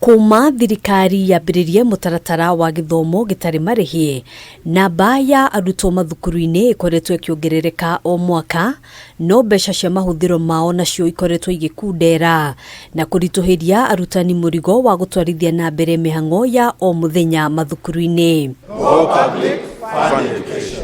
Kuma thirikari yambĩrĩrie mũtaratara wa gĩthomo gĩtarĩ marĩhi, namba ya arutwo mathukuru-inĩ ĩkoretwo ĩkĩongerereka o mwaka, no mbeca cia mahũthĩro mao nacio ikoretwo igĩkundera na kũritũhĩria arutani mũrigo wa gũtwarithia na mbere mĩhang'o ya o mũthenya mathukuru-inĩ.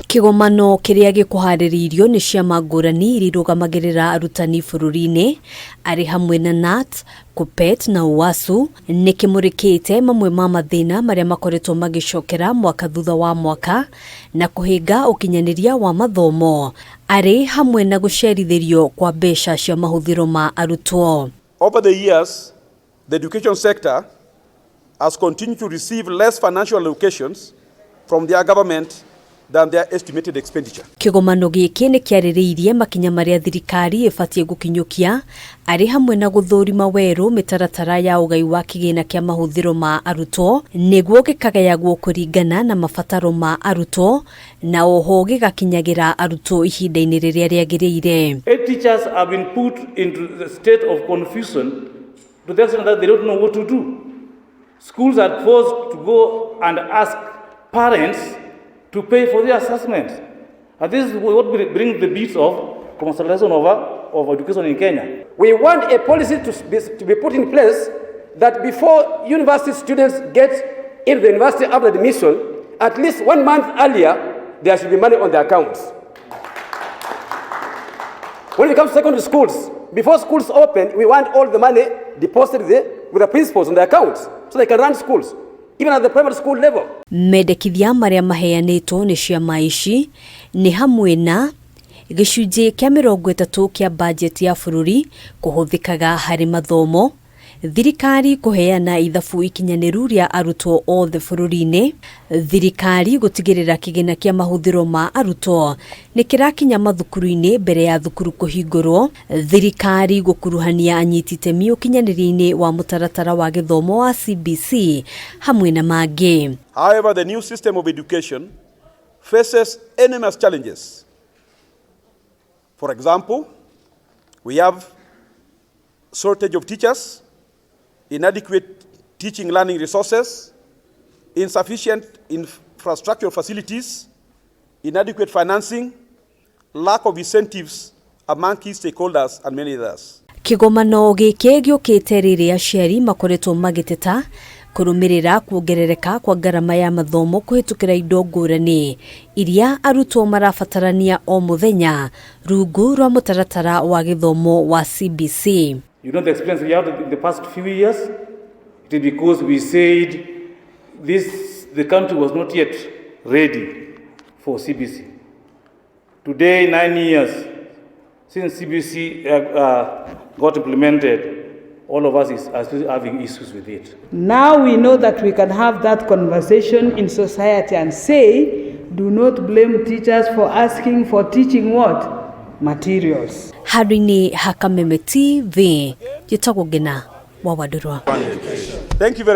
Kĩgomano kĩrĩa gĩkũharĩrĩirio nĩ ciama ngũrani iria irũgamagĩrĩra arutani bũrũri-inĩ arĩ hamwe na KNUT, KUPPET na UASU nĩ kĩmũrĩkĩte mamwe ma mathĩna marĩa makoretwo magĩcokera mwaka thutha wa mwaka na kũhĩnga ũkinyanĩria wa mathomo arĩ hamwe na gũcerithĩrio kwa mbeca cia mahũthĩro ma arutwo. Over the years, the education sector has continued to receive less financial allocations from their government than their estimated expenditure. Kĩgomano gĩkĩ nĩ kĩarĩrĩirie makinya marĩa thirikari ĩbatiĩ gũkinyũkia arĩ hamwe na gũthũrima werũ mĩtaratara ya ũgai wa kĩgĩna kĩa mahũthĩro ma arutwo nĩguo gĩkagayagwo kũringana na mabataro ma arutwo na oho gĩgakinyagĩra arutwo ihinda-inĩ rĩrĩa rĩagĩrĩire. Eight teachers have been put into the state of confusion to the extent that they don't know what to do. Schools are forced to go and ask parents to pay for their assessment. And this is what brings the beats of commercialization of education in Kenya. We want a policy to be put in place that before university students get into the university after admission, at least one month earlier, there should be money on their accounts. When it comes to secondary schools, before schools open, we want all the money deposited there with the principals on their accounts so they can run schools, even at the primary school level. Mendekithia marĩa maheanĩtwo nĩ ciama ici nĩ hamwe na gĩcunjĩ kĩa 30 kĩa bajeti ya bũrũri kũhũthĩkaga harĩ mathomo, thirikari kũheana ithabu ikinyanĩru rĩa arutwo othe bũrũri-inĩ, thirikari gũtigĩrĩra kĩgĩna kĩa mahũthĩro ma arutwo nĩ kĩrakinya mathukuru-inĩ mbere ya thukuru kũhingũrwo, thirikari gũkuruhania anyiti itemi ũkinyanĩria-inĩ wa mũtaratara wa gĩthomo wa CBC hamwe na mangĩ. However, the new system of education faces enormous challenges. For example, we have shortage of teachers, inadequate teaching learning resources, insufficient infrastructural facilities, inadequate financing, lack of incentives among key stakeholders, and many others. Kĩgomano gĩkĩ gĩũkĩte rĩrĩa aciari makoretwo magĩteta kũrũmĩrĩra kuongerereka kwa ngarama ya mathomo kũhĩtũkĩra indo ngũrani iria arutwo marabatarania o mũthenya rungu rwa mũtaratara wa gĩthomo wa CBC. You know the experience we had in the past few years? It is because we said this, the country was not yet ready for CBC. Today, 9 years since CBC got implemented, all of us are still having issues with it. Now we know that we can have that conversation in society and say, do not blame teachers for asking for teaching what? Materials. Handũ-inĩ ha Kameme TV, njĩtagwo Ngina wa Wandũrwa. Thank you very